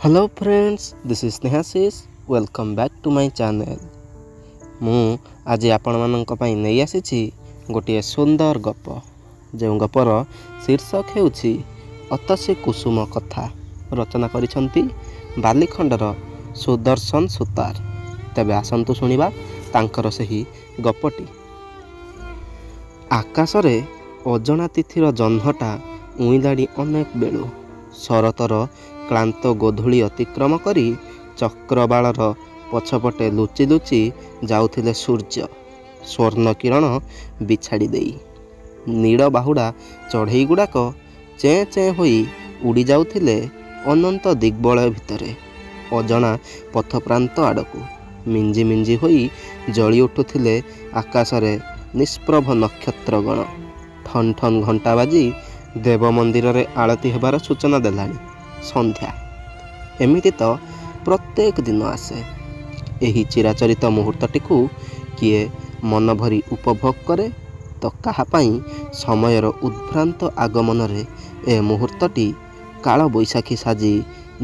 Hello friends, this is Snehasish. Welcome back to my channel. ମୁଁ ଆଜି ଆପଣମାନଙ୍କ ପାଇଁ ନେଇ ଆସିଛି ଗୋଟିଏ ସୁନ୍ଦର ଗପ, ଯେଉଁ ଗପର ଶୀର୍ଷକ ହେଉଛି ଅତସୀ କୁସୁମ କଥା। ରଚନା କରିଛନ୍ତି ବାଲିଖଣ୍ଡର ସୁଦର୍ଶନ ସୁତାର। ତେବେ ଆସନ୍ତୁ ଶୁଣିବା ତାଙ୍କର ସେହି ଗପଟି। ଆକାଶରେ ଅଜଣା ତିଥିର ଜହ୍ନଟା ଉଇଁଲାଣି ଅନେକ ବେଳୁ। ଶରତର କ୍ଳାନ୍ତ ଗୋଧୂଳି ଅତିକ୍ରମ କରି ଚକ୍ରବାଳର ପଛପଟେ ଲୁଚି ଲୁଚି ଯାଉଥିଲେ ସୂର୍ଯ୍ୟ, ସ୍ୱର୍ଣ୍ଣ କିରଣ ବିଛାଡ଼ି ଦେଇ। ନୀଡ଼ ବାହୁଡ଼ା ଚଢ଼େଇଗୁଡ଼ାକ ଚେଁ ଚେଁ ହୋଇ ଉଡ଼ି ଯାଉଥିଲେ ଅନନ୍ତ ଦିଗ୍ବଳୟ ଭିତରେ, ଅଜଣା ପଥପ୍ରାନ୍ତ ଆଡ଼କୁ। ମିଞ୍ଜି ମିଞ୍ଜି ହୋଇ ଜଳି ଉଠୁଥିଲେ ଆକାଶରେ ନିଷ୍ପ୍ରଭ ନକ୍ଷତ୍ରଗଣ। ଠନ୍ ଠନ୍ ଘଣ୍ଟା ବାଜି ଦେବ ମନ୍ଦିରରେ ଆଳତି ହେବାର ସୂଚନା ଦେଲାଣି ସନ୍ଧ୍ୟା। ଏମିତି ତ ପ୍ରତ୍ୟେକ ଦିନ ଆସେ। ଏହି ଚିରାଚରିତ ମୁହୂର୍ତ୍ତଟିକୁ କିଏ ମନଭରି ଉପଭୋଗ କରେ ତ କାହା ପାଇଁ ସମୟର ଉଦ୍ଭ୍ରାନ୍ତ ଆଗମନରେ ଏ ମୁହୂର୍ତ୍ତଟି କାଳବୈଶାଖୀ ସାଜି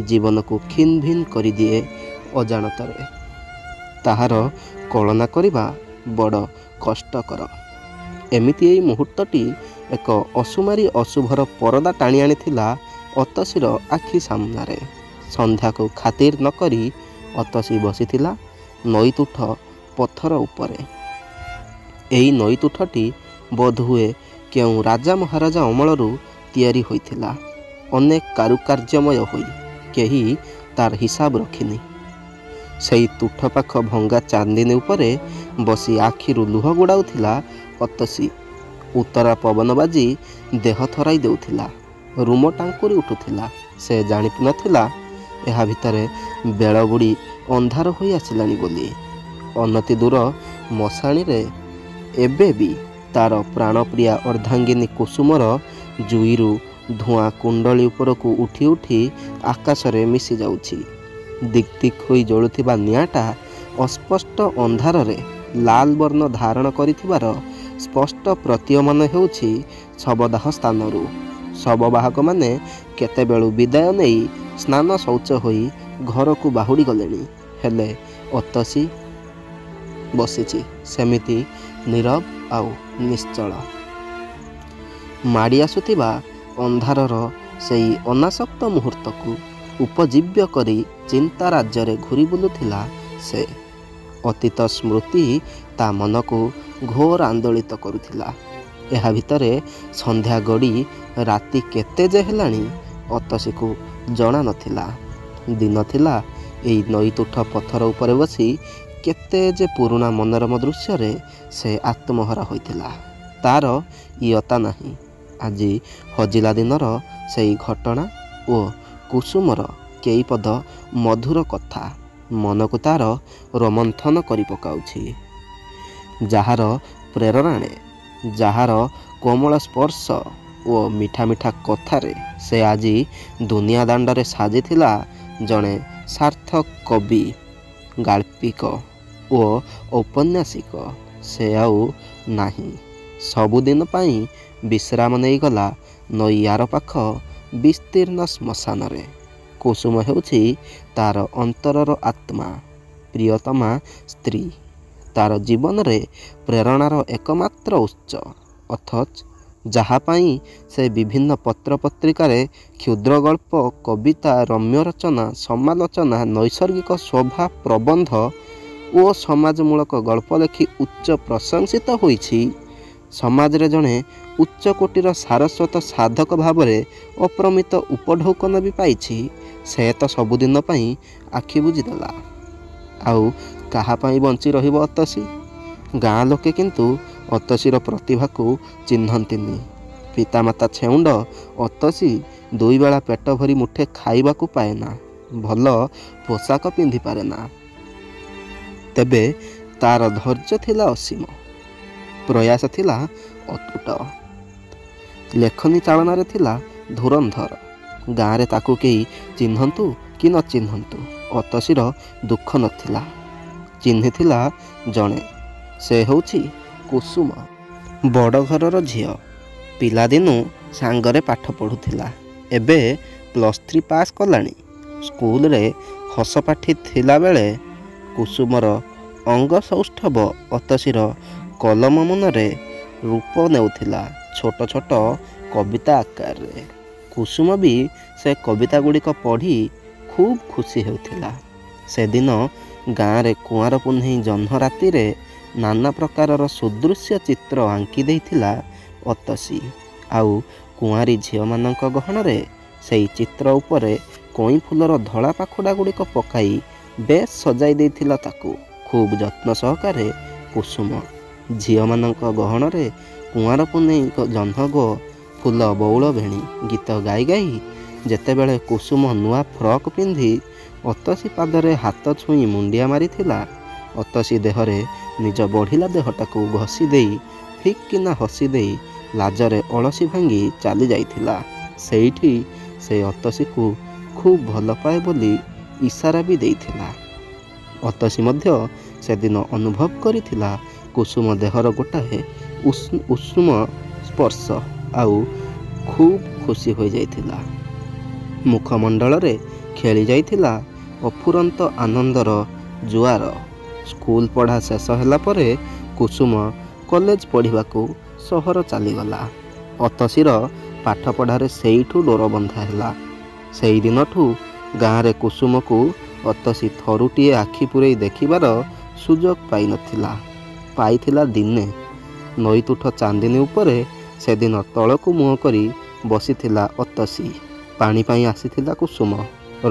ଜୀବନକୁ ଖିନ୍ ଭିନ୍ କରିଦିଏ ଅଜାଣତରେ, ତାହାର କଳନା କରିବା ବଡ଼ କଷ୍ଟକର। ଏମିତି ଏଇ ମୁହୂର୍ତ୍ତଟି ଏକ ଅସୁମାରୀ ଅଶୁଭର ପରଦା ଟାଣି ଆଣିଥିଲା ଅତସୀର ଆଖି ସାମ୍ନାରେ। ସନ୍ଧ୍ୟାକୁ ଖାତିର ନକରି ଅତସୀ ବସିଥିଲା ନଈତୁଠ ପଥର ଉପରେ। ଏଇ ନଈତୁଠଟି ବୋଧହୁଏ କେଉଁ ରାଜା ମହାରାଜା ଅମଳରୁ ତିଆରି ହୋଇଥିଲା, ଅନେକ କାରୁକାର୍ଯ୍ୟମୟ ହୋଇ। କେହି ତାର ହିସାବ ରଖିନି। ସେଇ ତୁଠ ପାଖ ଭଙ୍ଗା ଚାନ୍ଦିନୀ ଉପରେ ବସି ଆଖିରୁ ଲୁହ ଗଡ଼ାଉଥିଲା ଅତସୀ। ଉତ୍ତରା ପବନ ବାଜି ଦେହ ଥରାଇ ଦେଉଥିଲା, ରୁମ ଟାଙ୍କୁରି ଉଠୁଥିଲା। ସେ ଜାଣି ନଥିଲା ଏହା ଭିତରେ ବେଳ ବୁଡ଼ି ଅନ୍ଧାର ହୋଇ ଆସିଲାଣି ବୋଲି। ଅନତି ଦୂର ମଶାଣିରେ ଏବେ ବି ତାର ପ୍ରାଣପ୍ରିୟା ଅର୍ଦ୍ଧାଙ୍ଗିନୀ କୁସୁମର ଜୁଇରୁ ଧୂଆଁ କୁଣ୍ଡଳୀ ଉପରକୁ ଉଠି ଉଠି ଆକାଶରେ ମିଶିଯାଉଛି। ଦିକ୍ ଦିକ୍ ହୋଇ ଜଳୁଥିବା ନିଆଁଟା ଅସ୍ପଷ୍ଟ ଅନ୍ଧାରରେ ଲାଲ ବର୍ଣ୍ଣ ଧାରଣ କରିଥିବାର ସ୍ପଷ୍ଟ ପ୍ରତୀୟମାନ ହେଉଛି ଶବଦାହ ସ୍ଥାନରୁ। ଶବବାହକମାନେ କେତେବେଳୁ ବିଦାୟ ନେଇ ସ୍ନାନ ଶୌଚ ହୋଇ ଘରକୁ ବାହୁଡ଼ି ଗଲେଣି। ହେଲେ ଅତସୀ ବସିଛି ସେମିତି ନୀରବ ଆଉ ନିଶ୍ଚଳ। ମାଡ଼ି ଆସୁଥିବା ଅନ୍ଧାରର ସେଇ ଅନାସକ୍ତ ମୁହୂର୍ତ୍ତକୁ ଉପଜୀବ୍ୟ କରି ଚିନ୍ତା ରାଜ୍ୟରେ ଘୂରି ବୁଲୁଥିଲା ସେ। ଅତୀତ ସ୍ମୃତି ତା ମନକୁ ଘୋର ଆନ୍ଦୋଳିତ କରୁଥିଲା। ଏହା ଭିତରେ ସନ୍ଧ୍ୟା ଗଡ଼ି ରାତି କେତେ ଯେ ହେଲାଣି ଅତସୀକୁ ଜଣା ନଥିଲା। ଦିନ ଥିଲା ଏଇ ନଈତୁଠ ପଥର ଉପରେ ବସି କେତେ ଯେ ପୁରୁଣା ମନୋରମ ଦୃଶ୍ୟରେ ସେ ଆତ୍ମହରା ହୋଇଥିଲା, ତାର ଇୟତ୍ତା ନାହିଁ। ଆଜି ହଜିଲା ଦିନର ସେଇ ଘଟଣା ଓ କୁସୁମର କେଇପଦ ମଧୁର କଥା ମନକୁ ତାର ରୋମନ୍ଥନ କରି ପକାଉଛି। ଯାହାର ପ୍ରେରଣାରେ, ଯାହାର କୋମଳ ସ୍ପର୍ଶ ଓ ମିଠା ମିଠା କଥାରେ ସେ ଆଜି ଦୁନିଆ ଦାଣ୍ଡରେ ସାଜିଥିଲା ଜଣେ ସାର୍ଥକ କବି, ଗାଳ୍ପିକ ଓ ଔପନ୍ୟାସିକ, ସେ ଆଉ ନାହିଁ। ସବୁଦିନ ପାଇଁ ବିଶ୍ରାମ ନେଇଗଲା ନଈ ଆରପାଖ ବିସ୍ତୀର୍ଣ୍ଣ ଶ୍ମଶାନରେ। କୁସୁମ ହେଉଛି ତାର ଅନ୍ତରର ଆତ୍ମା, ପ୍ରିୟତମା ସ୍ତ୍ରୀ, ତାର ଜୀବନରେ ପ୍ରେରଣାର ଏକମାତ୍ର ଉତ୍ସ। ଅଥଚ ଯାହା ପାଇଁ ସେ ବିଭିନ୍ନ ପତ୍ରପତ୍ରିକାରେ କ୍ଷୁଦ୍ରଗଳ୍ପ, କବିତା, ରମ୍ୟ ରଚନା, ସମାଲୋଚନା, ନୈସର୍ଗିକ ଶୋଭା ପ୍ରବନ୍ଧ ଓ ସମାଜମୂଳକ ଗଳ୍ପ ଲେଖି ଉଚ୍ଚ ପ୍ରଶଂସିତ ହୋଇଛି, ସମାଜରେ ଜଣେ ଉଚ୍ଚକୋଟୀର ସାରସ୍ୱତ ସାଧକ ଭାବରେ ଅପରିମିତ ଉପଢୌକନ ବି ପାଇଛି, ସେ ତ ସବୁଦିନ ପାଇଁ ଆଖି ବୁଜିଦେଲା। ଆଉ କାହା ପାଇଁ ବଞ୍ଚି ରହିବ ଅତସୀ? ଗାଁ ଲୋକେ କିନ୍ତୁ ଅତସୀର ପ୍ରତିଭାକୁ ଚିହ୍ନନ୍ତିନି। ପିତାମାତା ଛେଉଣ୍ଡ ଅତସୀ ଦୁଇବେଳା ପେଟ ଭରି ମୁଠେ ଖାଇବାକୁ ପାଏନା, ଭଲ ପୋଷାକ ପିନ୍ଧିପାରେନା। ତେବେ ତାର ଧୈର୍ଯ୍ୟ ଥିଲା ଅସୀମ, ପ୍ରୟାସ ଥିଲା ଅତୁଟ, ଲେଖନୀ ଚାଳନାରେ ଥିଲା ଧୁରନ୍ଧର। ଗାଁରେ ତାକୁ କେହି ଚିହ୍ନନ୍ତୁ କି ନ ଚିହ୍ନନ୍ତୁ ଅତସୀର ଦୁଃଖ ନଥିଲା। ଚିହ୍ନିଥିଲା ଜଣେ, ସେ ହେଉଛି କୁସୁମ। ବଡ଼ ଘରର ଝିଅ, ପିଲାଦିନୁ ସାଙ୍ଗରେ ପାଠ ପଢ଼ୁଥିଲା। ଏବେ +3 ପାସ୍ କଲାଣି। ସ୍କୁଲରେ ହସପାଠି ଥିଲାବେଳେ କୁସୁମର ଅଙ୍ଗସୌଷ୍ଠବ ଅତସୀର କଲମ ମୁନରେ ରୂପ ନେଉଥିଲା ଛୋଟ ଛୋଟ କବିତା ଆକାରରେ। କୁସୁମ ବି ସେ କବିତାଗୁଡ଼ିକ ପଢ଼ି ଖୁବ୍ ଖୁସି ହେଉଥିଲା। ସେଦିନ ଗାଁରେ କୁଆଁର ପୁନେଇ ଜହ୍ନ ରାତିରେ ନାନା ପ୍ରକାରର ସୁଦୃଶ୍ୟ ଚିତ୍ର ଆଙ୍କି ଦେଇଥିଲା ଅତସୀ। ଆଉ କୁଆଁରୀ ଝିଅମାନଙ୍କ ଗହଣରେ ସେଇ ଚିତ୍ର ଉପରେ କଇଁ ଫୁଲର ଧଳା ପାଖୁଡ଼ାଗୁଡ଼ିକ ପକାଇ ବେଶ୍ ସଜାଇ ଦେଇଥିଲା ତାକୁ ଖୁବ୍ ଯତ୍ନ ସହକାରେ କୁସୁମ। ଝିଅମାନଙ୍କ ଗହଣରେ କୁଆଁର ପୁନେଇ ଜହ୍ନ ଗୋ ଫୁଲ ବଉଳ ବେଣୀ ଗୀତ ଗାଇ ଗାଇ ଯେତେବେଳେ କୁସୁମ ନୂଆ ଫ୍ରକ୍ ପିନ୍ଧି ଅତସୀ ପାଦରେ ହାତ ଛୁଇଁ ମୁଣ୍ଡିଆ ମାରିଥିଲା, ଅତସୀ ଦେହରେ ନିଜ ବଢ଼ିଲା ଦେହଟାକୁ ଘଷି ଦେଇ ଫିକ୍ କିନା ହସିଦେଇ ଲାଜରେ ଅଳସୀ ଭାଙ୍ଗି ଚାଲି ଯାଇଥିଲା, ସେଇଠି ସେ ଅତସୀକୁ ଖୁବ୍ ଭଲପାଏ ବୋଲି ଇସାରା ବି ଦେଇଥିଲା। ଅତସୀ ମଧ୍ୟ ସେଦିନ ଅନୁଭବ କରିଥିଲା କୁସୁମ ଦେହର ଗୋଟାଏ ଉଷୁମ ସ୍ପର୍ଶ, ଆଉ ଖୁବ୍ ଖୁସି ହୋଇଯାଇଥିଲା। ମୁଖମଣ୍ଡଳରେ ଖେଳି ଯାଇଥିଲା ଅଫୁରନ୍ତ ଆନନ୍ଦର ଜୁଆର। ସ୍କୁଲ ପଢ଼ା ଶେଷ ହେଲା ପରେ କୁସୁମ କଲେଜ ପଢ଼ିବାକୁ ସହର ଚାଲିଗଲା। ଅତସୀର ପାଠପଢ଼ାରେ ସେଇଠୁ ଡୋର ବନ୍ଧା ହେଲା। ସେଇଦିନଠୁ ଗାଁରେ କୁସୁମକୁ ଅତସୀ ଥରୁଟିଏ ଆଖି ପୂରେଇ ଦେଖିବାର ସୁଯୋଗ ପାଇନଥିଲା। ପାଇଥିଲା ଦିନେ। ନଈତୁଠ ଚାନ୍ଦିନୀ ଉପରେ ସେଦିନ ତଳକୁ ମୁହଁ କରି ବସିଥିଲା ଅତସୀ। ପାଣି ପାଇଁ ଆସିଥିଲା କୁସୁମ।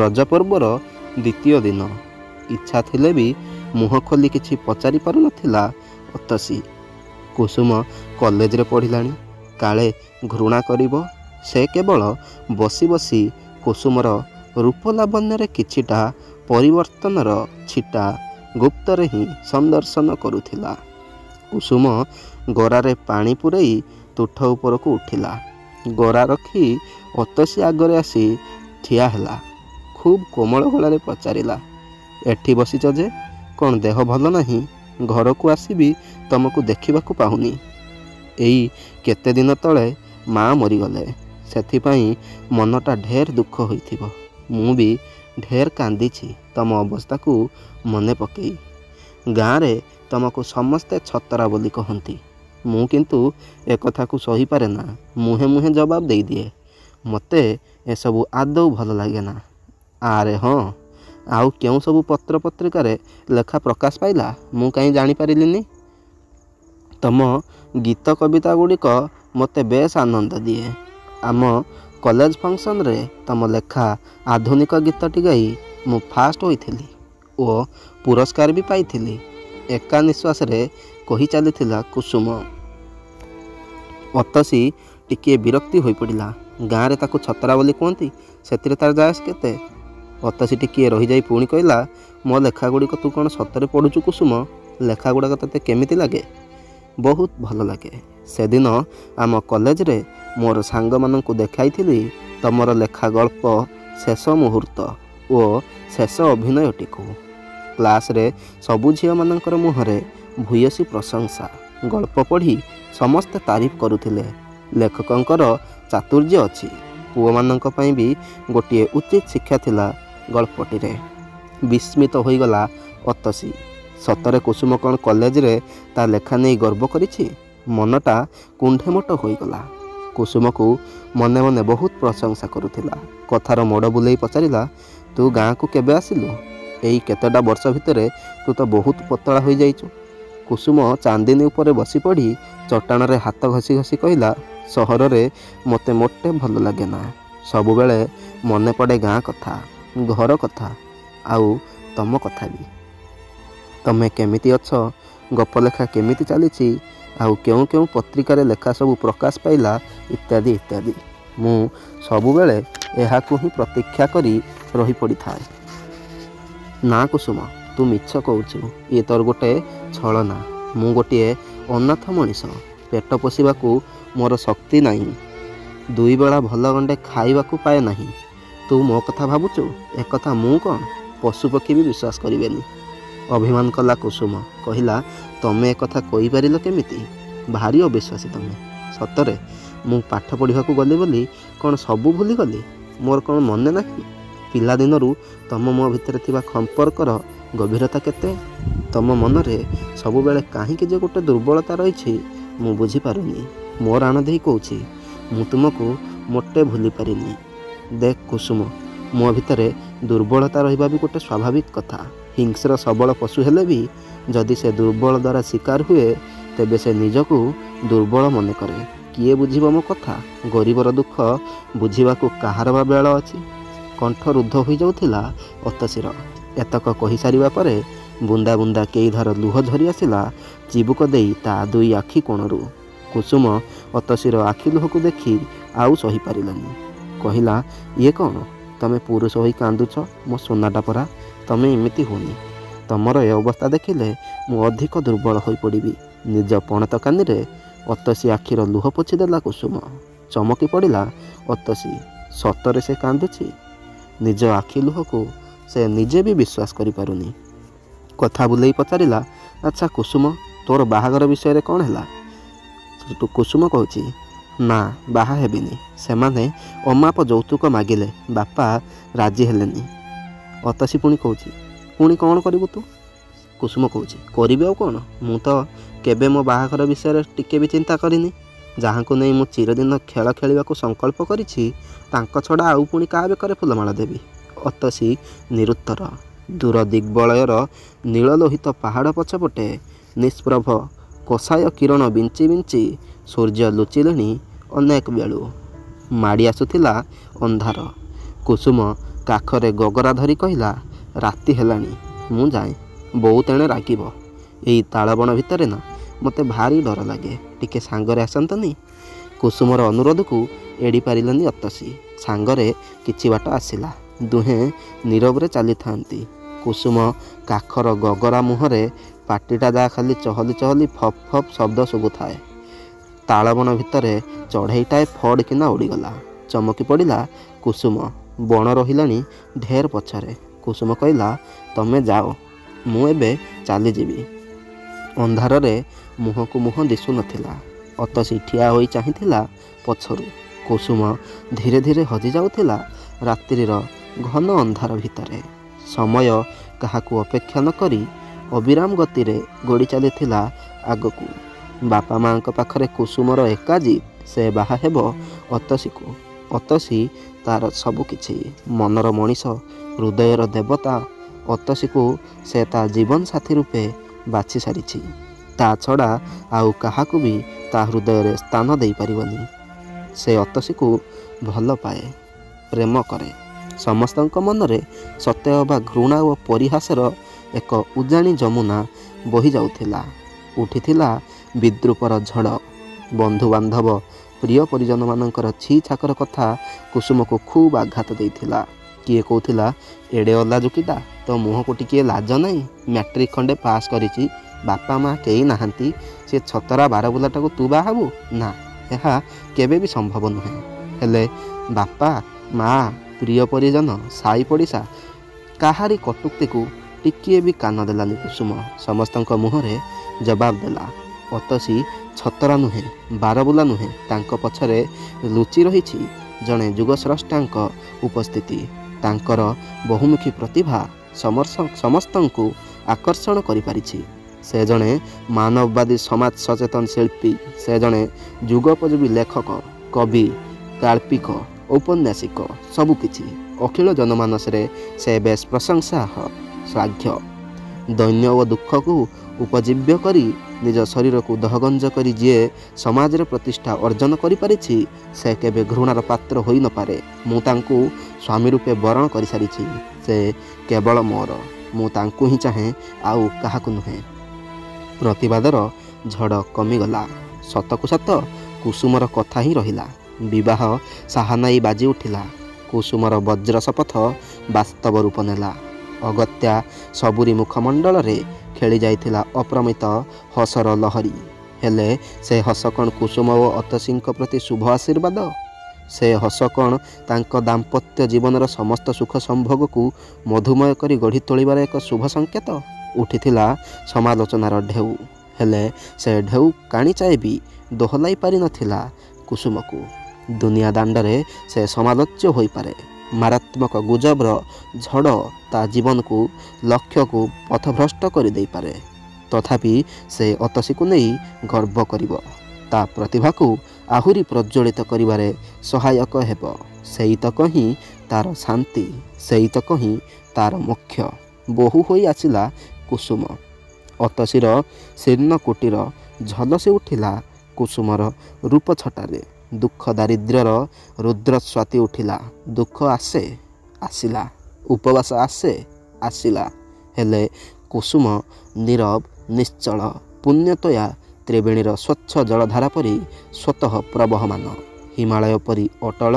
ରଜପର୍ବର ଦ୍ୱିତୀୟ ଦିନ। ଇଚ୍ଛା ଥିଲେ ବି ମୁହଁ ଖୋଲି କିଛି ପଚାରି ପାରୁନଥିଲା ଅତସୀ। କୁସୁମ କଲେଜରେ ପଢ଼ିଲାଣି, କାଳେ ଘୃଣା କରିବ। ସେ କେବଳ ବସି ବସି କୁସୁମର ରୂପଲାବଣ୍ୟରେ କିଛିଟା ପରିବର୍ତ୍ତନର ଛିଟା ଗୁପ୍ତରେ ହିଁ ସନ୍ଦର୍ଶନ କରୁଥିଲା। କୁସୁମ ଗରାରେ ପାଣି ପୂରେଇ ତୁଠ ଉପରକୁ ଉଠିଲା। ଗରା ରଖି ଅତସୀ ଆଗରେ ଆସି ଠିଆ ହେଲା। ଖୁବ୍ କୋମଳ ଗଳାରେ ପଚାରିଲା, ଏଠି ବସିଛ ଯେ, କ'ଣ ଦେହ ଭଲ ନାହିଁ? ଘରକୁ ଆସିବି ତମକୁ ଦେଖିବାକୁ ପାଉନି। ଏଇ କେତେ ଦିନ ତଳେ ମା ମରିଗଲେ, ସେଥିପାଇଁ ମନଟା ଢେର ଦୁଃଖ ହୋଇଥିବ। ମୁଁ ବି ଢେର କାନ୍ଦିଛି ତମ ଅବସ୍ଥାକୁ ମନେ ପକେଇ। ଗାଁରେ ତମକୁ ସମସ୍ତେ ଛତରା ବୋଲି କହନ୍ତି। ମୁଁ କିନ୍ତୁ ଏକଥାକୁ ସହିପାରେ ନା, ମୁହେଁ ମୁହେଁ ଜବାବ ଦେଇଦିଏ। ମୋତେ ଏସବୁ ଆଦୌ ଭଲ ଲାଗେନା। ଆରେ ହଁ, ଆଉ କେଉଁ ସବୁ ପତ୍ରପତ୍ରିକାରେ ଲେଖା ପ୍ରକାଶ ପାଇଲା ମୁଁ କାହିଁ ଜାଣିପାରିଲିନି? ତମ ଗୀତ କବିତା ଗୁଡ଼ିକ ମୋତେ ବେଶ ଆନନ୍ଦ ଦିଏ। ଆମ କଲେଜ ଫଙ୍କସନରେ ତମ ଲେଖା ଆଧୁନିକ ଗୀତଟି ଗାଇ ମୁଁ ଫାଷ୍ଟ ହୋଇଥିଲି ଓ ପୁରସ୍କାର ବି ପାଇଥିଲି। ଏକା ନିଶ୍ୱାସରେ କହି ଚାଲିଥିଲା କୁସୁମ। ଅତସୀ ଟିକିଏ ବିରକ୍ତି ହୋଇପଡ଼ିଲା। ଗାଁରେ ତାକୁ ଛତରା ବୋଲି କୁହନ୍ତି, ସେଥିରେ ତାର ଯାଏସ କେତେ? ଅତସୀ ଟିକିଏ ରହିଯାଇ ପୁଣି କହିଲା, ମୋ ଲେଖାଗୁଡ଼ିକ ତୁ କ'ଣ ସତରେ ପଢ଼ୁଛୁ କୁସୁମ? ଲେଖାଗୁଡ଼ାକ ତୋତେ କେମିତି ଲାଗେ? ବହୁତ ଭଲ ଲାଗେ। ସେଦିନ ଆମ କଲେଜରେ ମୋର ସାଙ୍ଗମାନଙ୍କୁ ଦେଖାଇଥିଲି ତମର ଲେଖା ଗଳ୍ପ ଶେଷ ମୁହୂର୍ତ୍ତ ଓ ଶେଷ ଅଭିନୟଟିକୁ। କ୍ଲାସରେ ସବୁ ଝିଅମାନଙ୍କର ମୁହଁରେ ଭୂୟସୀ ପ୍ରଶଂସା। ଗଳ୍ପ ପଢ଼ି ସମସ୍ତେ ତାରିଫ କରୁଥିଲେ। ଲେଖକଙ୍କର ଚାତୁର୍ଯ୍ୟ ଅଛି। ପୁଅମାନଙ୍କ ପାଇଁ ବି ଗୋଟିଏ ଉଚିତ ଶିକ୍ଷା ଥିଲା ଗଳ୍ପଟିରେ। ବିସ୍ମିତ ହୋଇଗଲା ଅତସୀ। ସତରେ କୁସୁମ କ'ଣ କଲେଜରେ ତା ଲେଖା ନେଇ ଗର୍ବ କରିଛି? ମନଟା କୁଣ୍ଢେମୋଟ ହୋଇଗଲା। କୁସୁମକୁ ମନେ ମନେ ବହୁତ ପ୍ରଶଂସା କରୁଥିଲା। କଥାର ମୋଡ଼ ବୁଲେଇ ପଚାରିଲା, ତୁ ଗାଁକୁ କେବେ ଆସିଲୁ? ଏଇ କେତେଟା ବର୍ଷ ଭିତରେ ତୁ ତ ବହୁତ ପତଳା ହୋଇଯାଇଛୁ। କୁସୁମ ଚାନ୍ଦିନୀ ଉପରେ ବସିପଡ଼ି ଚଟାଣରେ ହାତ ଘଷି ଘଷି କହିଲା, ସହରରେ ମୋତେ ମୋଟେ ଭଲ ଲାଗେନା। ସବୁବେଳେ ମନେ ପଡ଼େ ଗାଁ କଥା, ଘର କଥା, ଆଉ ତମ କଥା ବି। ତମେ କେମିତି ଅଛ, ଗପ ଲେଖା କେମିତି ଚାଲିଛି, ଆଉ କେଉଁ କେଉଁ ପତ୍ରିକାରେ ଲେଖା ସବୁ ପ୍ରକାଶ ପାଇଲା, ଇତ୍ୟାଦି ଇତ୍ୟାଦି। ମୁଁ ସବୁବେଳେ ଏହାକୁ ହିଁ ପ୍ରତୀକ୍ଷା କରି ରହି ପଡ଼ିଥାଏ। ନା କୁସୁମ, ତୁ ମିଛ କହୁଛୁ। ଇଏ ତୋର ଗୋଟେ ଛଳନା। ମୁଁ ଗୋଟିଏ ଅନାଥ ମଣିଷ। ପେଟ ପୋଷିବାକୁ ମୋର ଶକ୍ତି ନାହିଁ। ଦୁଇ ବେଳା ଭଲ ଗଣ୍ଡେ ଖାଇବାକୁ ପାଏ ନାହିଁ। ତୁ ମୋ କଥା ଭାବୁଛୁ? ଏକଥା ମୁଁ କ'ଣ ପଶୁପକ୍ଷୀ ବି ବିଶ୍ୱାସ କରିବେନି। ଅଭିମାନ କଲା କୁସୁମ। କହିଲା, ତମେ ଏକଥା କହିପାରିଲ କେମିତି? ଭାରି ଅବିଶ୍ୱାସୀ ତମେ। ସତରେ ମୁଁ ପାଠ ପଢ଼ିବାକୁ ଗଲି ବୋଲି କ'ଣ ସବୁ ଭୁଲିଗଲି? ମୋର କ'ଣ ମନେ ନାହିଁ? ପିଲାଦିନରୁ ତମ ମୋ ଭିତରେ ଥିବା ସମ୍ପର୍କର ଗଭୀରତା କେତେ? ତମ ମନରେ ସବୁବେଳେ କାହିଁକି ଯେ ଗୋଟେ ଦୁର୍ବଳତା ରହିଛି, ମୁଁ ବୁଝିପାରୁନି। ମୋ ରାଣ ଦେଇ କହୁଛି, ମୁଁ ତୁମକୁ ମୋଟେ ଭୁଲିପାରିନି। ଦେଖ କୁସୁମ, ମୋ ଭିତରେ ଦୁର୍ବଳତା ରହିବା ବି ଗୋଟେ ସ୍ୱାଭାବିକ କଥା। ହିଂସ୍ର ସବଳ ପଶୁ ହେଲେ ବି ଯଦି ସେ ଦୁର୍ବଳ ଦ୍ୱାରା ଶିକାର ହୁଏ, ତେବେ ସେ ନିଜକୁ ଦୁର୍ବଳ ମନେ କରେ। କିଏ ବୁଝିବ ମୋ କଥା? ଗରିବର ଦୁଃଖ ବୁଝିବାକୁ କାହାର ବା ବେଳ ଅଛି? କଣ୍ଠ ରୁଦ୍ଧ ହୋଇଯାଉଥିଲା ଅତସୀର। ଏତକ କହିସାରିବା ପରେ ବୁନ୍ଦା ବୁନ୍ଦା କେଇଧାର ଲୁହ ଝରି ଆସିଲା ଚିବୁକ ଦେଇ ତା ଦୁଇ ଆଖି କୋଣରୁ। କୁସୁମ ଅତସୀର ଆଖି ଲୁହକୁ ଦେଖି ଆଉ ସହିପାରିଲାନି। କହିଲା, ଇଏ କ'ଣ? ତମେ ପୁରୁଷ ହୋଇ କାନ୍ଦୁଛ? ମୋ ସୁନାଟା ପରା। ତମେ ଏମିତି ହୁଅନି। ତମର ଏ ଅବସ୍ଥା ଦେଖିଲେ ମୁଁ ଅଧିକ ଦୁର୍ବଳ ହୋଇପଡ଼ିବି। ନିଜ ପଣତ କାନିରେ ଅତସୀ ଆଖିର ଲୁହ ପୋଛିଦେଲା କୁସୁମ। ଚମକି ପଡ଼ିଲା ଅତସୀ। ସତରେ ସେ କାନ୍ଦୁଛି? ନିଜ ଆଖି ଲୁହକୁ ସେ ନିଜେ ବି ବିଶ୍ୱାସ କରିପାରୁନି। କଥା ବୁଲେଇ ପଚାରିଲା, ଆଚ୍ଛା କୁସୁମ, ତୋର ବାହାଘର ବିଷୟରେ କ'ଣ ହେଲା? ସେଠୁ କୁସୁମ କହୁଛି, ନା, ବାହା ହେବିନି। ସେମାନେ ଅମାପ ଯୌତୁକ ମାଗିଲେ, ବାପା ରାଜି ହେଲେନି। ଅତସୀ ପୁଣି କହୁଛି, ପୁଣି କ'ଣ କରିବୁ ତୁ? କୁସୁମ କହୁଛି, କରିବି ଆଉ କ'ଣ? ମୁଁ ତ କେବେ ମୋ ବାହାଘର ବିଷୟରେ ଟିକେ ବି ଚିନ୍ତା କରିନି। ଯାହାଙ୍କୁ ନେଇ ମୁଁ ଚିରଦିନ ଖେଳ ଖେଳିବାକୁ ସଂକଳ୍ପ କରିଛି, ତାଙ୍କ ଛଡ଼ା ଆଉ ପୁଣି କାହା ବେକରେ ଫୁଲମାଳ ଦେବି? ଅତସୀ ନିରୁତ୍ତର। ଦୂର ଦିଗ୍ବଳୟର ନୀଳଲୋହିତ ପାହାଡ଼ ପଛପଟେ ନିଷ୍ପ୍ରଭ କଷାୟ କିରଣ ବିଞ୍ଚି ବିଞ୍ଚି ସୂର୍ଯ୍ୟ ଲୁଚିଲେଣି ଅନେକ ବେଳୁ। ମାଡ଼ି ଆସୁଥିଲା ଅନ୍ଧାର। କୁସୁମ କାଖରେ ଗଗରା ଧରି କହିଲା, ରାତି ହେଲାଣି, ମୁଁ ଯାଏଁ। ବୋଉ ତେଣେ ରାଗିବ। ଏଇ ତାଳବଣ ଭିତରେ ନା ମୋତେ ଭାରି ଡର ଲାଗେ। ଟିକେ ସାଙ୍ଗରେ ଆସନ୍ତନି? କୁସୁମର ଅନୁରୋଧକୁ ଏଡ଼ି ପାରିଲାନି ଅତସୀ। ସାଙ୍ଗରେ କିଛି ବାଟ ଆସିଲା। ଦୁହେଁ ନୀରବରେ ଚାଲିଥାନ୍ତି। କୁସୁମ କାଖର ଗଗରା ମୁହଁରେ ପାଟିଟା ଯାହା ଖାଲି ଚହଲି ଚହଲି ଫପ୍ ଫପ୍ ଶବ୍ଦ ଶୁଭୁଥାଏ। ତାଳବଣ ଭିତରେ ଚଢ଼େଇଟାଏ ଫଡ୍ କିନା ଉଡ଼ିଗଲା। ଚମକି ପଡ଼ିଲା କୁସୁମ। ବଣ ରହିଲାଣି ଢେର ପଛରେ। କୁସୁମ କହିଲା, ତମେ ଯାଅ, ମୁଁ ଏବେ ଚାଲିଯିବି। ଅନ୍ଧାରରେ ମୁହଁକୁ ମୁହଁ ଦିଶୁନଥିଲା। ଅତସୀ ଠିଆ ହୋଇ ଚାହିଁଥିଲା ପଛରୁ। କୁସୁମ ଧୀରେ ଧୀରେ ହଜିଯାଉଥିଲା ରାତ୍ରିର ଘନ ଅନ୍ଧାର ଭିତରେ। ସମୟ କାହାକୁ ଅପେକ୍ଷା ନ କରି ଅବିରାମ ଗତିରେ ଗଡ଼ି ଚାଲିଥିଲା ଆଗକୁ। ବାପା ମାଆଙ୍କ ପାଖରେ କୁସୁମର ଏକା ଜିଦ୍, ସେ ବାହା ହେବ ଅତସୀକୁ। ଅତସୀ ତାର ସବୁକିଛି, ମନର ମଣିଷ, ହୃଦୟର ଦେବତା। ଅତସୀକୁ ସେ ତା ଜୀବନ ସାଥୀ ରୂପେ ବାଛି ସାରିଛି। ତା ଛଡ଼ା ଆଉ କାହାକୁ ବି ତା ହୃଦୟରେ ସ୍ଥାନ ଦେଇପାରିବନି। ସେ ଅତସୀକୁ ଭଲ ପାଏ, ପ୍ରେମ କରେ। ସମସ୍ତଙ୍କ ମନରେ ସତେ ଅବା ଘୃଣା ଓ ପରିହାସର ଏକ ଉଜାଣି ଯମୁନା ବହି ଯାଉଥିଲା। ଉଠିଥିଲା ବିଦ୍ରୂପର ଝଡ଼। ବନ୍ଧୁବାନ୍ଧବ, ପ୍ରିୟ ପରିଜନମାନଙ୍କର ଛି ଛାକର କଥା କୁସୁମକୁ ଖୁବ୍ ଆଘାତ ଦେଇଥିଲା। କିଏ କହୁଥିଲା, ଏଡ଼େ ଅଲାଜୁକିଟା, ତୋ ମୁହଁକୁ ଟିକିଏ ଲାଜ ନାହିଁ? ମ୍ୟାଟ୍ରିକ୍ ଖଣ୍ଡେ ପାସ୍ କରିଛି, ବାପା ମା କେହି ନାହାନ୍ତି, ସେ ଛତରା ବାରବୁଲାଟାକୁ ତୁ ବାହା ହେବୁ? ନା, ଏହା କେବେ ବି ସମ୍ଭବ ନୁହେଁ। ହେଲେ ବାପା ମା, ପ୍ରିୟ ପରିଜନ, ସାଇ ପଡ଼ିଶା କାହାରି କଟୁକ୍ତିକୁ ଟିକିଏ ବି କାନ ଦେଲାନି କୁସୁମ। ସମସ୍ତଙ୍କ ମୁହଁରେ ଜବାବ ଦେଲା, ଅତସୀ ଛତରା ନୁହେଁ, ବାରବୁଲା ନୁହେଁ। ତାଙ୍କ ପଛରେ ଲୁଚି ରହିଛି ଜଣେ ଯୁଗସ୍ରଷ୍ଟାଙ୍କ ଉପସ୍ଥିତି। ତାଙ୍କର ବହୁମୁଖୀ ପ୍ରତିଭା ସମସ୍ତଙ୍କୁ ଆକର୍ଷଣ କରିପାରିଛି। ସେ ଜଣେ ମାନବବାଦୀ ସମାଜ ସଚେତନ ଶିଳ୍ପୀ। ସେ ଜଣେ ଯୁଗୋପଯୋଗୀ ଲେଖକ, କବି, ଗାଳ୍ପିକ, ଔପନ୍ୟାସିକ, ସବୁକିଛି। ଅଖିଳ ଜନମାନସରେ ସେ ବେଶ୍ ପ୍ରଶଂସା ଶ୍ଳାଘ୍ୟ। ଦୈନ୍ୟ ଓ ଦୁଃଖକୁ ଉପଜୀବ୍ୟ କରି ନିଜ ଶରୀରକୁ ଦହଗଞ୍ଜ କରି ଯିଏ ସମାଜରେ ପ୍ରତିଷ୍ଠା ଅର୍ଜନ କରିପାରିଛି, ସେ କେବେ ଘୃଣାର ପାତ୍ର ହୋଇନପାରେ। ମୁଁ ତାଙ୍କୁ ସ୍ୱାମୀ ରୂପେ ବରଣ କରିସାରିଛି। ସେ କେବଳ ମୋର। ମୁଁ ତାଙ୍କୁ ହିଁ ଚାହେଁ, ଆଉ କାହାକୁ ନୁହେଁ। ପ୍ରତିବାଦର ଝଡ଼ କମିଗଲା। ସତକୁ ସତ କୁସୁମର କଥା ହିଁ ରହିଲା। ବିବାହ ସାହାନାଇ ବାଜି ଉଠିଲା। କୁସୁମର ବଜ୍ର ଶପଥ ବାସ୍ତବ ରୂପ ନେଲା। ଅଗତ୍ୟା ସବୁରି ମୁଖମଣ୍ଡଳରେ ଖେଳି ଯାଇଥିଲା ଅପ୍ରମିତ ହସର ଲହରୀ। ହେଲେ ସେ ହସ କ'ଣ କୁସୁମ ଓ ଅତସୀଙ୍କ ପ୍ରତି ଶୁଭ ଆଶୀର୍ବାଦ? ସେ ହସ କ'ଣ ତାଙ୍କ ଦାମ୍ପତ୍ୟ ଜୀବନର ସମସ୍ତ ସୁଖ ସମ୍ଭୋଗକୁ ମଧୁମୟ କରି ଗଢ଼ି ତୋଳିବାର ଏକ ଶୁଭ ସଂକେତ? ଉଠିଥିଲା ସମାଲୋଚନାର ଢେଉ। ହେଲେ ସେ ଢେଉ କାଣିଚାଏ ବି ଦୋହଲାଇ ପାରିନଥିଲା କୁସୁମକୁ। ଦୁନିଆ ଦାଣ୍ଡରେ ସେ ସମାଲୋଚ୍ୟ ହୋଇପାରେ, ମାରାତ୍ମକ ଗୁଜବର ଝଡ଼ ତା ଜୀବନକୁ, ଲକ୍ଷ୍ୟକୁ ପଥଭ୍ରଷ୍ଟ କରିଦେଇପାରେ। ତଥାପି ସେ ଅତସୀକୁ ନେଇ ଗର୍ବ କରିବ। ତା ପ୍ରତିଭାକୁ ଆହୁରି ପ୍ରଜ୍ୱଳିତ କରିବାରେ ସହାୟକ ହେବ। ସେଇତକ ହିଁ ତା'ର ଶାନ୍ତି, ସେଇତକ ହିଁ ତା'ର ମୋକ୍ଷ। ବୋହୂ ହୋଇ ଆସିଲା କୁସୁମ। ଅତସୀର ଶୀର୍ଣ୍ଣ କୁଟୀର ଝଲସି ଉଠିଲା କୁସୁମର ରୂପଛଟାରେ। ଦୁଃଖ ଦାରିଦ୍ର୍ୟର ରୁଦ୍ରସ୍ୱାତୀ ଉଠିଲା। ଦୁଃଖ ଆସେ, ଆସିଲା। ଉପବାସ ଆସେ, ଆସିଲା। ହେଲେ କୁସୁମ ନୀରବ, ନିଶ୍ଚଳ, ପୁଣ୍ୟତୋୟା ତ୍ରିବେଣୀର ସ୍ୱଚ୍ଛ ଜଳଧାରା ପରି ସ୍ୱତଃ ପ୍ରବହମାନ, ହିମାଳୟ ପରି ଅଟଳ,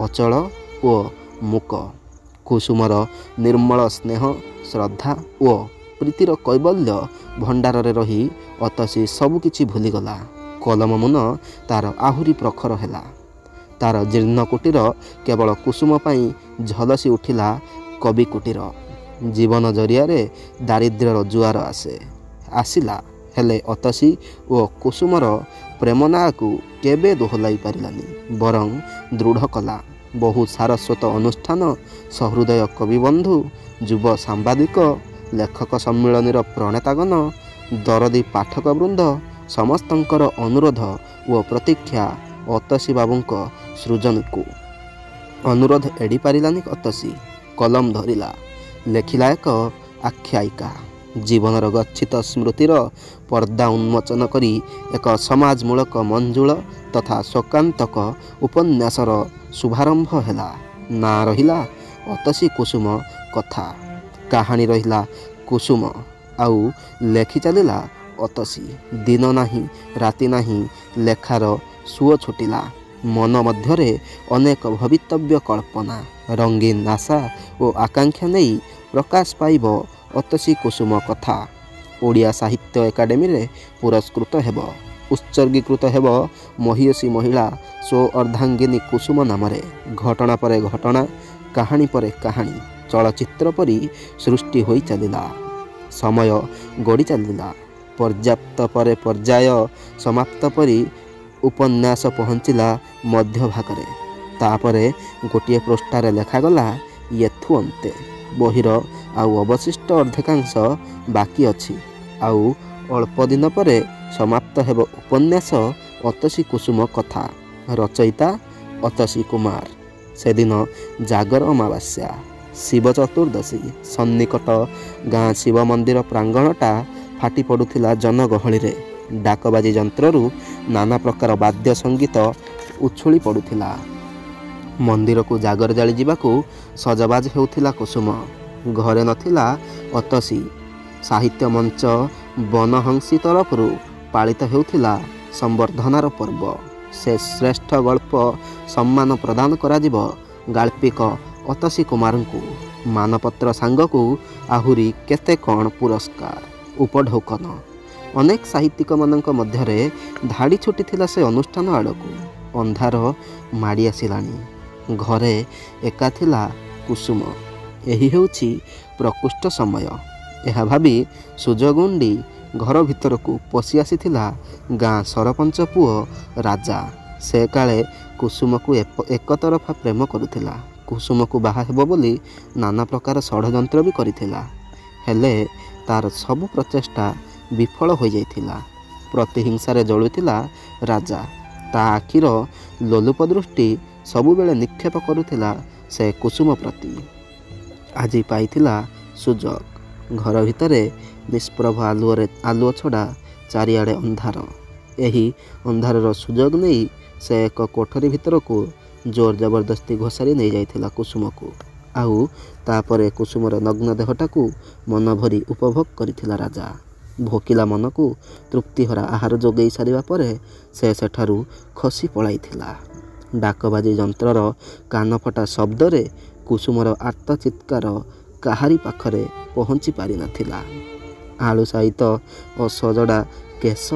ଅଚଳ ଓ ମୂକ। କୁସୁମର ନିର୍ମଳ ସ୍ନେହ, ଶ୍ରଦ୍ଧା ଓ ପ୍ରୀତିର କୈବଲ୍ୟ ଭଣ୍ଡାରରେ ରହି ଅତସୀ ସବୁକିଛି ଭୁଲିଗଲା। କଲମ ମୁନ ତା'ର ଆହୁରି ପ୍ରଖର ହେଲା। ତା'ର ଜୀର୍ଣ୍ଣ କୁଟୀର କେବଳ କୁସୁମ ପାଇଁ ଝଲସି ଉଠିଲା କବି କୁଟୀର। ଜୀବନ ଜରିଆରେ ଦାରିଦ୍ର୍ୟର ଜୁଆର ଆସେ, ଆସିଲା। ହେଲେ ଅତସୀ ଓ କୁସୁମର ପ୍ରେମ ନାଆକୁ କେବେ ଦୋହଲାଇ ପାରିଲାନି, ବରଂ ଦୃଢ଼ କଲା। ବହୁ ସାରସ୍ୱତ ଅନୁଷ୍ଠାନ, ସହୃଦୟ କବିବନ୍ଧୁ, ଯୁବ ସାମ୍ବାଦିକ, ଲେଖକ ସମ୍ମିଳନୀର ପ୍ରଣେତାଗଣ, ଦରଦୀ ପାଠକବୃନ୍ଦ ସମସ୍ତଙ୍କର ଅନୁରୋଧ ଓ ପ୍ରତୀକ୍ଷା ଅତସୀବାବୁଙ୍କ ସୃଜନୀକୁ। ଅନୁରୋଧ ଏଡ଼ି ପାରିଲାନି ଅତସୀ। କଲମ ଧରିଲା, ଲେଖିଲା ଏକ ଆଖ୍ୟାୟିକା। ଜୀବନର ଗଚ୍ଛିତ ସ୍ମୃତିର ପର୍ଦ୍ଦା ଉନ୍ମୋଚନ କରି ଏକ ସମାଜମୂଳକ ମଞ୍ଜୁଳ ତଥା ଶୋକାନ୍ତକ ଉପନ୍ୟାସର ଶୁଭାରମ୍ଭ ହେଲା। ନାଁ ରହିଲା ଅତସୀ କୁସୁମ କଥା। କାହାଣୀ ରହିଲା କୁସୁମ, ଆଉ ଲେଖି ଚାଲିଲା ଅତସୀ। ଦିନ ନାହିଁ, ରାତି ନାହିଁ, ଲେଖାର ସୁଅ ଛୁଟିଲା। ମନ ମଧ୍ୟରେ ଅନେକ ଭବିତବ୍ୟ କଳ୍ପନା, ରଙ୍ଗୀନ ଆଶା ଓ ଆକାଂକ୍ଷା ନେଇ ପ୍ରକାଶ ପାଇବ ଅତସୀ କୁସୁମ କଥା। ଓଡ଼ିଆ ସାହିତ୍ୟ ଏକାଡେମୀରେ ପୁରସ୍କୃତ ହେବ, ଉତ୍ସର୍ଗୀକୃତ ହେବ ମହିୟସୀ ମହିଳା ସ୍ୱ ଅର୍ଦ୍ଧାଙ୍ଗିନୀ କୁସୁମ ନାମରେ। ଘଟଣା ପରେ ଘଟଣା, କାହାଣୀ ପରେ କାହାଣୀ ଚଳଚ୍ଚିତ୍ର ପରି ସୃଷ୍ଟି ହୋଇ ଚାଲିଲା। ସମୟ ଗଡ଼ି ଚାଲିଲା। ପର୍ଯ୍ୟାପ୍ତ ପରେ ପର୍ଯ୍ୟାୟ ସମାପ୍ତ ପରି ଉପନ୍ୟାସ ପହଞ୍ଚିଲା ମଧ୍ୟଭାଗରେ। ତା'ପରେ ଗୋଟିଏ ପୃଷ୍ଠାରେ ଲେଖାଗଲା ୟେଥୁ ଅନ୍ତେ। ବହିର ଆଉ ଅବଶିଷ୍ଟ ଅର୍ଦ୍ଧେକାଂଶ ବାକି ଅଛି। ଆଉ ଅଳ୍ପ ଦିନ ପରେ ସମାପ୍ତ ହେବ ଉପନ୍ୟାସ ଅତସୀ କୁସୁମ କଥା। ରଚୟିତା ଅତସୀ କୁମାର। ସେଦିନ ଜାଗର ଅମାବାସ୍ୟା, ଶିବ ଚତୁର୍ଦ୍ଦଶୀ। ସନ୍ନିକଟ ଗାଁ ଶିବ ମନ୍ଦିର ପ୍ରାଙ୍ଗଣଟା ଫାଟି ପଡ଼ୁଥିଲା ଜନଗହଳିରେ। ଡାକବାଜି ଯନ୍ତ୍ରରୁ ନାନା ପ୍ରକାର ବାଦ୍ୟ ସଙ୍ଗୀତ ଉଛୁଳି ପଡ଼ୁଥିଲା। ମନ୍ଦିରକୁ ଜାଗର ଜାଳି ଯିବାକୁ ସଜବାଜ ହେଉଥିଲା କୁସୁମ। ଘରେ ନଥିଲା ଅତସୀ। ସାହିତ୍ୟ ମଞ୍ଚ ବନହଂସୀ ତରଫରୁ ପାଳିତ ହେଉଥିଲା ସମ୍ବର୍ଦ୍ଧନାର ପର୍ବ। ସେ ଶ୍ରେଷ୍ଠ ଗଳ୍ପ ସମ୍ମାନ ପ୍ରଦାନ କରାଯିବ ଗାଳ୍ପିକ ଅତସୀ କୁମାରଙ୍କୁ। ମାନପତ୍ର ସାଙ୍ଗକୁ ଆହୁରି କେତେ କ'ଣ ପୁରସ୍କାର, ଉପଢୌକନ। ଅନେକ ସାହିତ୍ୟିକମାନଙ୍କ ମଧ୍ୟରେ ଧାଡ଼ି ଛୁଟିଥିଲା ସେ ଅନୁଷ୍ଠାନ ଆଡ଼କୁ। ଅନ୍ଧାର ମାଡ଼ି ଆସିଲାଣି। ଘରେ ଏକା ଥିଲା କୁସୁମ। ଏହି ହେଉଛି ପ୍ରକୃଷ୍ଟ ସମୟ, ଏହା ଭାବି ସୁଯୋଗ ଉଣ୍ଡି ଘର ଭିତରକୁ ପଶି ଆସିଥିଲା ଗାଁ ସରପଞ୍ଚ ପୁଅ ରାଜା। ସେ କାଳେ କୁସୁମକୁ ଏକତରଫା ପ୍ରେମ କରୁଥିଲା। କୁସୁମକୁ ବାହା ହେବ ବୋଲି ନାନା ପ୍ରକାର ଷଡ଼ଯନ୍ତ୍ର ବି କରିଥିଲା। ହେଲେ ତା'ର ସବୁ ପ୍ରଚେଷ୍ଟା ବିଫଳ ହୋଇଯାଇଥିଲା। ପ୍ରତିହିଂସାରେ ଜଳୁଥିଲା ରାଜା। ତା ଆଖିର ଲୋଲୁପ ଦୃଷ୍ଟି ସବୁବେଳେ ନିକ୍ଷେପ କରୁଥିଲା ସେ କୁସୁମ ପ୍ରତି। ଆଜି ପାଇଥିଲା ସୁଯୋଗ। ଘର ଭିତରେ ନିଷ୍ପ୍ରଭ ଆଲୁଅରେ ଆଲୁଅ ଛଡ଼ା ଚାରିଆଡ଼େ ଅନ୍ଧାର। ଏହି ଅନ୍ଧାରର ସୁଯୋଗ ନେଇ ସେ ଏକ କୋଠରୀ ଭିତରକୁ ଜୋର ଜବରଦସ୍ତି ଘୋଷାରି ନେଇଯାଇଥିଲା କୁସୁମକୁ। ଆଉ ତା'ପରେ କୁସୁମର ନଗ୍ନ ଦେହଟାକୁ ମନଭରି ଉପଭୋଗ କରିଥିଲା ରାଜା। ଭୋକିଲା ମନକୁ ତୃପ୍ତିହରା ଆହାର ଯୋଗେଇ ସାରିବା ପରେ ସେ ସେଠାରୁ ଖସି ପଳାଇଥିଲା। ଡାକବାଜି ଯନ୍ତ୍ରର କାନଫଟା ଶବ୍ଦରେ କୁସୁମର ଆର୍ତ୍ତ ଚିତ୍କାର କାହାରି ପାଖରେ ପହଞ୍ଚି ପାରିନଥିଲା। ଆଳୁ ସାଇତ ଅସଜଡ଼ା କେଶ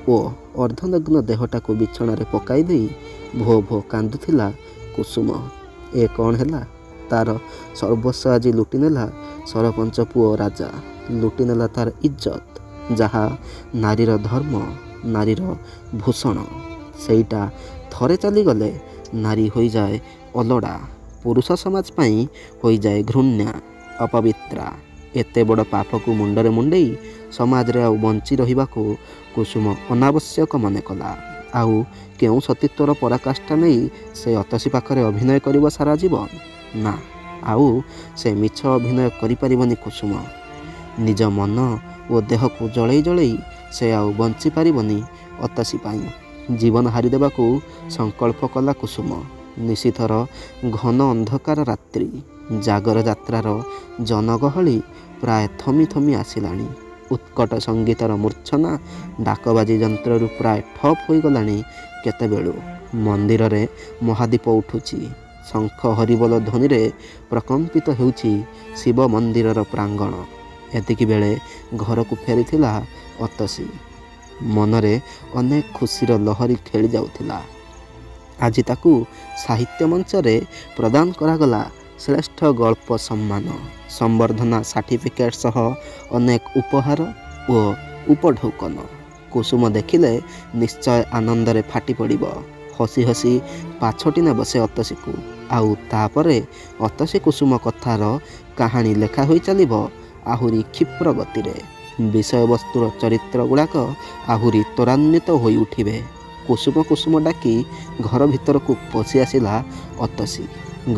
ଓ ଅର୍ଦ୍ଧନଗ୍ନ ଦେହଟାକୁ ବିଛଣାରେ ପକାଇ ଦେଇ ଭୋ ଭୋ କାନ୍ଦୁଥିଲା କୁସୁମ। ଏ କ'ଣ ହେଲା? ତା'ର ସର୍ବସ୍ୱ ଆଜି ଲୁଟିନେଲା ସରପଞ୍ଚ ପୁଅ ରାଜା। ଲୁଟିନେଲା ତା'ର ଇଜ୍ଜତ, ଯାହା ନାରୀର ଧର୍ମ, ନାରୀର ଭୂଷଣ। ସେଇଟା ଥରେ ଚାଲିଗଲେ ନାରୀ ହୋଇଯାଏ ଅଲୋଡ଼ା, ପୁରୁଷ ସମାଜ ପାଇଁ ହୋଇଯାଏ ଘୃଣ୍ୟା, ଅପବିତ୍ରା। ଏତେ ବଡ଼ ପାପକୁ ମୁଣ୍ଡରେ ମୁଣ୍ଡେଇ ସମାଜରେ ଆଉ ବଞ୍ଚି ରହିବାକୁ କୁସୁମ ଅନାବଶ୍ୟକ ମନେ କଲା। ଆଉ କେଉଁ ସତୀତ୍ୱର ପରାକାଷ୍ଠା ନେଇ ସେ ଅତସୀ ପାଖରେ ଅଭିନୟ କରିବ ସାରା ଜୀବନ? ନା, ଆଉ ସେ ମିଛ ଅଭିନୟ କରିପାରିବନି କୁସୁମ। ନିଜ ମନ ଓ ଦେହକୁ ଜଳେଇ ଜଳେଇ ସେ ଆଉ ବଞ୍ଚିପାରିବନି ଅତସୀ ପାଇଁ। ଜୀବନ ହାରିଦେବାକୁ ସଂକଳ୍ପ କଲା କୁସୁମ। ନିଶୀଥର ଘନ ଅନ୍ଧକାର ରାତ୍ରି। ଜାଗର ଯାତ୍ରାର ଜନଗହଳି ପ୍ରାୟ ଥମି ଥମି ଆସିଲାଣି। ଉତ୍କଟ ସଙ୍ଗୀତର ମୂର୍ଚ୍ଛନା ଡାକବାଜି ଯନ୍ତ୍ରରୁ ପ୍ରାୟ ଠପ୍ ହୋଇଗଲାଣି କେତେବେଳୁ। ମନ୍ଦିରରେ ମହାଦୀପ ଉଠୁଛି। ଶଙ୍ଖ ହରିବୋଲ ଧ୍ୱନିରେ ପ୍ରକମ୍ପିତ ହେଉଛି ଶିବ ମନ୍ଦିରର ପ୍ରାଙ୍ଗଣ। ଏତିକିବେଳେ ଘରକୁ ଫେରିଥିଲା ଅତସୀ। ମନରେ ଅନେକ ଖୁସିର ଲହରୀ ଖେଳି ଯାଉଥିଲା। ଆଜି ତାକୁ ସାହିତ୍ୟ ମଞ୍ଚରେ ପ୍ରଦାନ କରାଗଲା ଶ୍ରେଷ୍ଠ ଗଳ୍ପ ସମ୍ମାନ, ସମ୍ବର୍ଦ୍ଧନା ସାର୍ଟିଫିକେଟ୍ ସହ ଅନେକ ଉପହାର ଓ ଉପଢୌକନ। କୁସୁମ ଦେଖିଲେ ନିଶ୍ଚୟ ଆନନ୍ଦରେ ଫାଟି ପଡ଼ିବ। ହସି ହସି ପାଛୋଟି ନେବ ସେ ଅତସୀକୁ। ଆଉ ତାପରେ ଅତସୀ କୁସୁମ କଥାର କାହାଣୀ ଲେଖା ହୋଇ ଚାଲିବ ଆହୁରି କ୍ଷିପ୍ର ଗତିରେ। ବିଷୟବସ୍ତୁର ଚରିତ୍ର ଗୁଡ଼ାକ ଆହୁରି ତ୍ୱରାନ୍ୱିତ ହୋଇ ଉଠିବେ। କୁସୁମ କୁସୁମ ଡାକି ଘର ଭିତରକୁ ପଶି ଆସିଲା ଅତସୀ।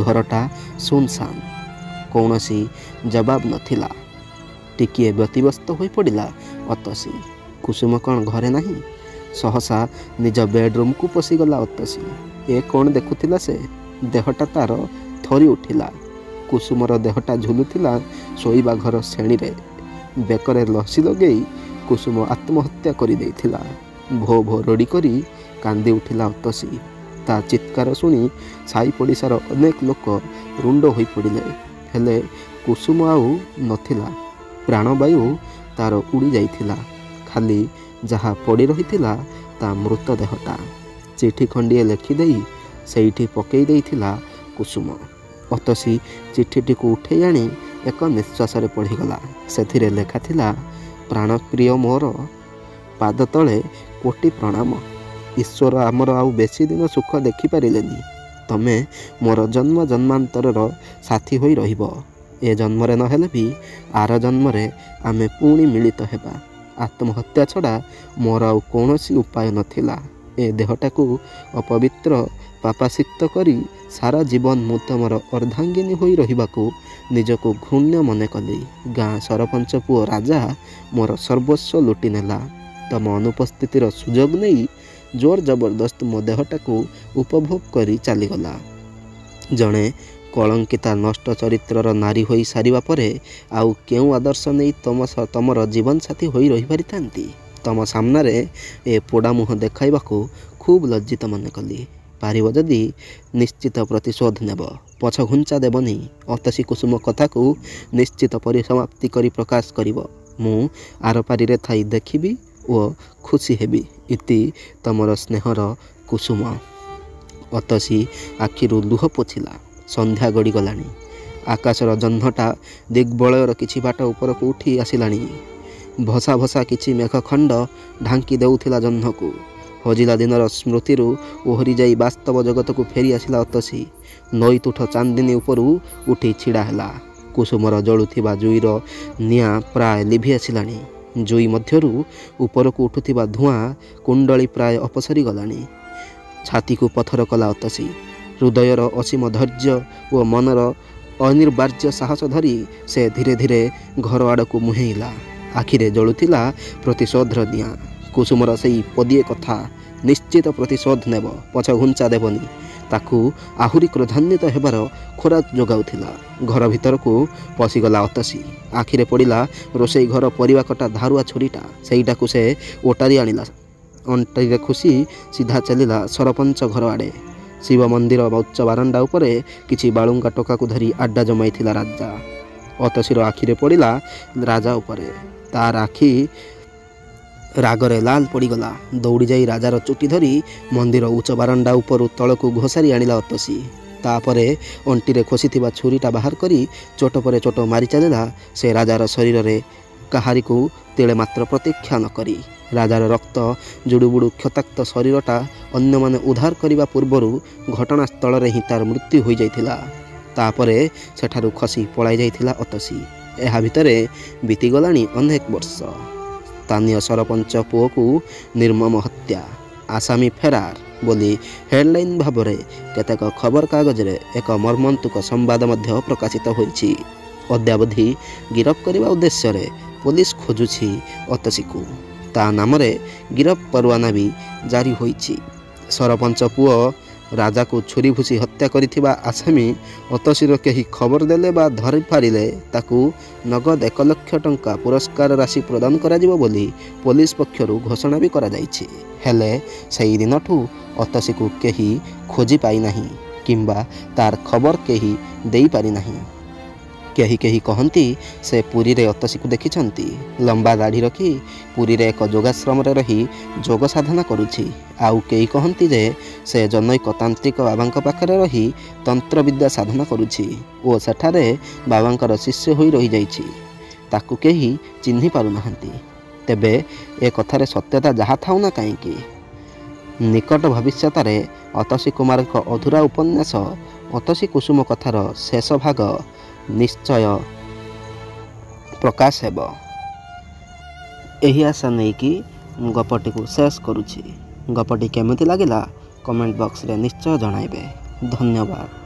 ଘରଟା ଶୂନଶାନ, କୌଣସି ଜବାବ ନଥିଲା। ଟିକିଏ ବ୍ୟତିବ୍ୟସ୍ତ ହୋଇପଡ଼ିଲା ଅତସୀ। କୁସୁମ କ'ଣ ଘରେ ନାହିଁ? ସହସା ନିଜ ବେଡ଼ରୁମ୍କୁ ପଶିଗଲା ଅତସୀ। ଏ କ'ଣ ଦେଖୁଥିଲା ସେ? ଦେହଟା ତାର ଥରି ଉଠିଲା। କୁସୁମର ଦେହଟା ଝୁଲୁଥିଲା ଶୋଇବା ଘର ଶ୍ରେଣୀରେ। ବେକରେ ଲସି ଲଗେଇ କୁସୁମ ଆତ୍ମହତ୍ୟା କରିଦେଇଥିଲା। ଭୋ ଭୋ ରଡ଼ି କରି କାନ୍ଦି ଉଠିଲା ଅତସୀ। ତା ଚିତ୍କାର ଶୁଣି ସାଇ ପଡ଼ିଶାର ଅନେକ ଲୋକ ରୁଣ୍ଡ ହୋଇପଡ଼ିଲେ। ହେଲେ କୁସୁମ ଆଉ ନଥିଲା। ପ୍ରାଣବାୟୁ ତାର ଉଡ଼ି ଯାଇଥିଲା। ଖାଲି ଯାହା ପଡ଼ି ରହିଥିଲା ତା ମୃତଦେହଟା। ଚିଠି ଖଣ୍ଡିଏ ଲେଖିଦେଇ ସେଇଠି ପକେଇ ଦେଇଥିଲା କୁସୁମ। ଅତସୀ ଚିଠିଟିକୁ ଉଠେଇ ଆଣି ଏକ ନିଶ୍ୱାସରେ ପଢ଼ିଗଲା। ସେଥିରେ ଲେଖାଥିଲା, ପ୍ରାଣପ୍ରିୟ ମୋର ପାଦ ତଳେ କୋଟି ପ୍ରଣାମ। ଈଶ୍ୱର ଆମର ଆଉ ବେଶୀ ଦିନ ସୁଖ ଦେଖିପାରିଲେନି। ତମେ ମୋର ଜନ୍ମ ଜନ୍ମାନ୍ତରର ସାଥୀ ହୋଇ ରହିବ। ଏ ଜନ୍ମରେ ନହେଲେ ବି ଆର ଜନ୍ମରେ ଆମେ ପୁଣି ମିଳିତ ହେବା। ଆତ୍ମହତ୍ୟା ଛଡ଼ା ମୋର ଆଉ କୌଣସି ଉପାୟ ନଥିଲା। ଏ ଦେହଟାକୁ ଅପବିତ୍ର ପାପାସିକ୍ତ କରି ସାରା ଜୀବନ ମୁଁ ତମର ଅର୍ଦ୍ଧାଙ୍ଗିନୀ ହୋଇ ରହିବାକୁ ନିଜକୁ ଘୃଣ୍ୟ ମନେ କଲି। ଗାଁ ସରପଞ୍ଚ ପୁଅ ରାଜା ମୋର ସର୍ବସ୍ୱ ଲୁଟି ନେଲା। ତମ ଅନୁପସ୍ଥିତିର ସୁଯୋଗ ନେଇ ଜୋର ଜବରଦସ୍ତ ମୋ ଦେହଟାକୁ ଉପଭୋଗ କରି ଚାଲିଗଲା। ଜଣେ କଳଙ୍କିତା ନଷ୍ଟ ଚରିତ୍ରର ନାରୀ ହୋଇ ସାରିବା ପରେ ଆଉ କେଉଁ ଆଦର୍ଶ ନେଇ ତମର ଜୀବନସାଥୀ ହୋଇ ରହିପାରିଥାନ୍ତି? ତମ ସାମ୍ନାରେ ଏ ପୋଡ଼ା ମୁହଁ ଦେଖାଇବାକୁ ଖୁବ୍ ଲଜ୍ଜିତ ମନେ କଲି। ପାରିବ ଯଦି ନିଶ୍ଚିତ ପ୍ରତିଶୋଧ ନେବ, ପଛଘୁଞ୍ଚା ଦେବନି। ଅତସୀ କୁସୁମ କଥାକୁ ନିଶ୍ଚିତ ପରିସମାପ୍ତି କରି ପ୍ରକାଶ କରିବ। ମୁଁ ଆରପାରିରେ ଥାଇ ଦେଖିବି ଓ ଖୁସି ହେବି। ଇତି ତମର ସ୍ନେହର କୁସୁମ। ଅତସୀ ଆଖିରୁ ଲୁହ ପୋଛିଲା। ସନ୍ଧ୍ୟା ଗଡ଼ିଗଲାଣି। ଆକାଶର ଜହ୍ନଟା ଦିଗ୍ବଳୟର କିଛି ବାଟ ଉପରକୁ ଉଠି ଆସିଲାଣି। ଭସା ଭସା କିଛି ମେଘଖଣ୍ଡ ଢାଙ୍କି ଦେଉଥିଲା ଜହ୍ନକୁ। ହଜିଲା ଦିନର ସ୍ମୃତିରୁ ଓହରି ଯାଇ ବାସ୍ତବ ଜଗତକୁ ଫେରି ଆସିଲା ଅତସୀ। ନଈ ତୁଠ ଚାନ୍ଦିନୀ ଉପରୁ ଉଠି ଛିଡ଼ା ହେଲା। କୁସୁମର ଜଳୁଥିବା ଜୁଇର ନିଆଁ ପ୍ରାୟ ଲିଭି ଆସିଲାଣି। ଜୁଇ ମଧ୍ୟରୁ ଉପରକୁ ଉଠୁଥିବା ଧୂଆଁ କୁଣ୍ଡଳୀ ପ୍ରାୟ ଅପସରି ଗଲାଣି। ଛାତିକୁ ପଥର କଲା ଅତସୀ। ହୃଦୟର ଅସୀମ ଧୈର୍ଯ୍ୟ ଓ ମନର ଅନିର୍ବାର୍ଯ୍ୟ ସାହସ ଧରି ସେ ଧୀରେ ଧୀରେ ଘର ଆଡ଼କୁ ମୁହେଁଇଲା। ଆଖିରେ ଜଳୁଥିଲା ପ୍ରତିଶୋଧର ନିଆଁ। କୁସୁମର ସେଇ ପଦିଏ କଥା, ନିଶ୍ଚିତ ପ୍ରତିଶୋଧ ନେବ, ପଛଘୁଞ୍ଚା ଦେବନି, ତାକୁ ଆହୁରି କ୍ରୋଧାନ୍ୱିତ ହେବାର ଖୋରାକ ଯୋଗାଉଥିଲା। ଘର ଭିତରକୁ ପଶିଗଲା ଅତସୀ। ଆଖିରେ ପଡ଼ିଲା ରୋଷେଇ ଘର ପରିବା କଟା ଧାରୁଆ ଛୁରୀଟା। ସେଇଟାକୁ ସେ ଓଟାରି ଆଣିଲା। ଅଣ୍ଟିରେ ଖୁସି ସିଧା ଚାଲିଲା ସରପଞ୍ଚ ଘର ଆଡ଼େ। ଶିବ ମନ୍ଦିର ଉଚ୍ଚ ବାରଣ୍ଡା ଉପରେ କିଛି ବାଳୁଙ୍ଗା ଟୋକାକୁ ଧରି ଆଡ୍ଡା ଜମାଇଥିଲା ରାଜା। ଅତସୀର ଆଖିରେ ପଡ଼ିଲା ରାଜା ଉପରେ। ତାର ଆଖି ରାଗରେ ଲାଲ ପଡ଼ିଗଲା। ଦୌଡ଼ି ଯାଇ ରାଜାର ଚୁଟି ଧରି ମନ୍ଦିର ଉଚ୍ଚ ବାରଣ୍ଡା ଉପରୁ ତଳକୁ ଘୋଷାରି ଆଣିଲା ଅତସୀ। ତାପରେ ଅଣ୍ଟିରେ ଖୋସିଥିବା ଛୁରୀଟା ବାହାର କରି ଚୋଟ ପରେ ଚୋଟ ମାରି ଚାଲିଲା ସେ ରାଜାର ଶରୀରରେ, କାହାରିକୁ ତିଳେ ମାତ୍ର ପ୍ରତୀକ୍ଷା ନ କରି। ରାଜାର ରକ୍ତ ଜୁଡ଼ୁବୁଡ଼ୁ କ୍ଷତାକ୍ତ ଶରୀରଟା ଅନ୍ୟମାନେ ଉଦ୍ଧାର କରିବା ପୂର୍ବରୁ ଘଟଣାସ୍ଥଳରେ ହିଁ ତାର ମୃତ୍ୟୁ ହୋଇଯାଇଥିଲା। ତାପରେ ସେଠାରୁ ଖସି ପଳାଇ ଯାଇଥିଲା ଅତସୀ। ଏହା ଭିତରେ ବିତିଗଲାଣି ଅନେକ ବର୍ଷ। ସ୍ଥାନୀୟ ସରପଞ୍ଚ ପୁଅକୁ ନିର୍ମମ ହତ୍ୟା, ଆସାମୀ ଫେରାର ବୋଲି ହେଡ଼ଲାଇନ୍ ଭାବରେ କେତେକ ଖବରକାଗଜରେ ଏକ ମର୍ମନ୍ତୁକ ସମ୍ବାଦ ମଧ୍ୟ ପ୍ରକାଶିତ ହୋଇଛି। ଅଦ୍ୟାବଧି ଗିରଫ କରିବା ଉଦ୍ଦେଶ୍ୟରେ ପୋଲିସ ଖୋଜୁଛି ଅତସୀକୁ। ତା ନାମରେ ଗିରଫ ପରୱାନା ବି ଜାରି ହୋଇଛି। ସରପଞ୍ଚ ପୁଅ ରାଜାକୁ ଛୁରୀ ଭୁସି ହତ୍ୟା କରିଥିବା ଆସାମୀ ଅତସୀର କେହି ଖବର ଦେଲେ ବା ଧରିପାରିଲେ ତାକୁ ନଗଦ 1 ଲକ୍ଷ ଟଙ୍କା ପୁରସ୍କାର ରାଶି ପ୍ରଦାନ କରାଯିବ ବୋଲି ପୋଲିସ ପକ୍ଷରୁ ଘୋଷଣା ବି କରାଯାଇଛି। ହେଲେ ସେଇ ଦିନଠୁ ଅତସୀକୁ କେହି ଖୋଜି ପାଇନାହିଁ କିମ୍ବା ତାର ଖବର କେହି ଦେଇପାରିନାହିଁ। କେହି କେହି କହନ୍ତି, ସେ ପୁରୀରେ ଅତସୀକୁ ଦେଖିଛନ୍ତି। ଲମ୍ବା ଦାଢ଼ି ରଖି ପୁରୀରେ ଏକ ଯୋଗାଶ୍ରମରେ ରହି ଯୋଗ ସାଧନା କରୁଛି। ଆଉ କେହି କହନ୍ତି ଯେ ସେ ଜନୈକ ତାନ୍ତ୍ରିକ ବାବାଙ୍କ ପାଖରେ ରହି ତନ୍ତ୍ରବିଦ୍ୟା ସାଧନା କରୁଛି ଓ ସେଠାରେ ବାବାଙ୍କର ଶିଷ୍ୟ ହୋଇ ରହିଯାଇଛି। ତାକୁ କେହି ଚିହ୍ନି ପାରୁନାହାନ୍ତି। ତେବେ ଏ କଥାରେ ସତ୍ୟତା ଯାହା ଥାଉ ନା କାହିଁକି, ନିକଟ ଭବିଷ୍ୟତରେ ଅତସୀ କୁମାରଙ୍କ ଅଧୁରା ଉପନ୍ୟାସ ଅତସୀ କୁସୁମ କଥାର ଶେଷ ଭାଗ ନିଶ୍ଚୟ ପ୍ରକାଶ ହେବ, ଏହି ଆଶା ନେଇକି ମୁଁ ଗପଟିକୁ ଶେଷ କରୁଛି। ଗପଟି କେମିତି ଲାଗିଲା, କମେଣ୍ଟ ବକ୍ସରେ ନିଶ୍ଚୟ ଜଣାଇବେ। ଧନ୍ୟବାଦ।